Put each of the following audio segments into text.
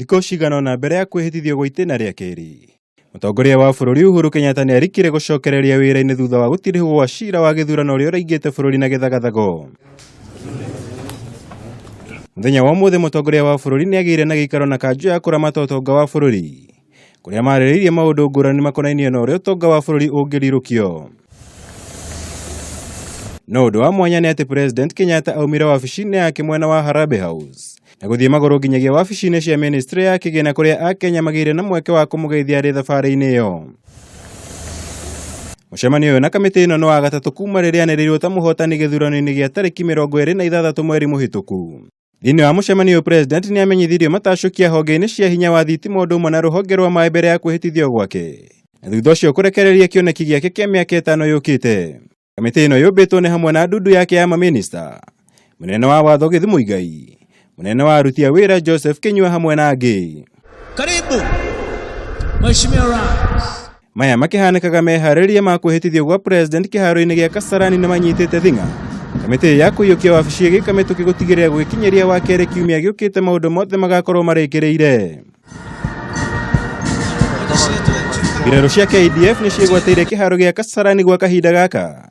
Thikũ cigana ũna mbere ya kwĩhĩtithio gwa itĩna rĩa kerĩ, mũtongoria wa bũrũri Uhuru Kenyatta nĩ arikire gũcokereria wĩra-inĩ thutha wa gũtirihwo gwa cira wa gĩthurano ũrĩa ũraingĩte bũrũri na gĩthagathago. Mũthenya wa ũmũthĩ mũtongoria wa bũrũri nĩ agĩire na gĩikaro na kanjũ ya kũramata ũtonga wa bũrũri kũrĩa marĩrĩirie maũndũ ngũrani makonainie na ũrĩa ũtonga wa bũrũri ũngĩrirũkio. No ũndũ wa mwanya nĩ atĩ President Kenyatta aumire wabici-inĩ yake mwena wa Harambee House na gũthiĩ magũrũ nginyagia wabici-inĩ cia ministry ya kĩgĩna kũrĩa Akenya magĩire na mweke wa kũmũgeithia arĩ thabarĩ-inĩ ĩyo. Mũcemanio ũyũ na kamĩtĩ ĩno nĩ wa gatatũ kuma rĩrĩa anĩrĩirwo ta mũhotani gĩthurano-inĩ gĩa tarĩki 26 mweri mũhĩtũku. Thĩinĩ wa mũcemanio ũyũ President nĩ amenyithirio matacũkia honge-inĩ cia hinya wa thitima ũndũ ũmwe na rũhonge rwa maĩ mbere ya kwĩhĩtithio gwake na thutha ũcio kũrekereria kĩoneki gĩake kĩa mĩaka ĩtano yũkĩte. Kamĩtĩ ĩno yũmbĩtwo nĩ hamwe na ndundu yake ya mamĩnĩsta, mũnene wa watho Githu Muigai, mũnene wa aruti a wĩra Joseph Kinyua hamwe na angĩ. Karibu Mheshimiwa Rais. Maya makĩhanĩkaga meharĩria ma kwĩhĩtithio gwa president kĩharo-inĩ gĩa Kasarani nĩ manyitĩte thing'a. Kamĩtĩ ya kũiyũkia wabici ĩgĩka mĩtũkĩ gũtigĩrĩra gwĩkinyĩria wa kerĩ kiumia gĩũkĩte maũndũ mothe magakorwo marĩkĩrĩire. Mbirarũ cia KDF nĩ ciĩgwatĩire kĩharo gĩa Kasarani gwa kahinda gaka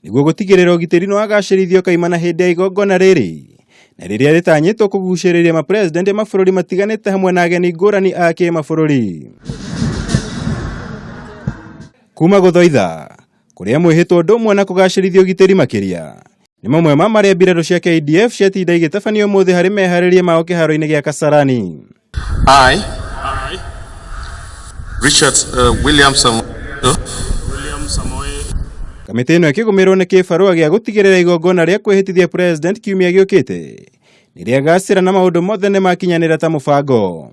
nĩguo gũtigĩrĩra ũgitĩri nĩ wagacĩrithio kaimana hĩndĩ ya igongona rĩrĩ na rĩrĩa rĩtanyĩtwo kũgucĩrĩria mapresident a mabũrũri matiganĩte hamwe na ageni ngũrani a kĩmabũrũri. Kuma gũthoitha kũrĩa mwĩhĩtwo ũndũ ũmwe na kũgacĩrithia ũgitĩri makĩria nĩ mamwe ma marĩa mbirarũ cia KDF ciatinda igĩtabania ũmũthĩ harĩ meharĩria mao kĩharo-inĩ gĩa Kasarani. I, Richard William Samoei Kamĩtĩ ĩno ĩkĩgũmĩrwo nĩ kĩbarũa gĩa gũtigĩrĩra igongona rĩa kwĩhĩtithia president kiumia gĩũkĩte nĩ rĩagacĩra na maũndũ mothe nĩ makinyanĩra ta mũbango.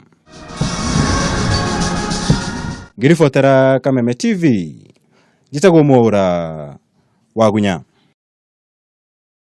Ngĩribotera Kameme TV, njĩtagwo Mwaũra Wagunya.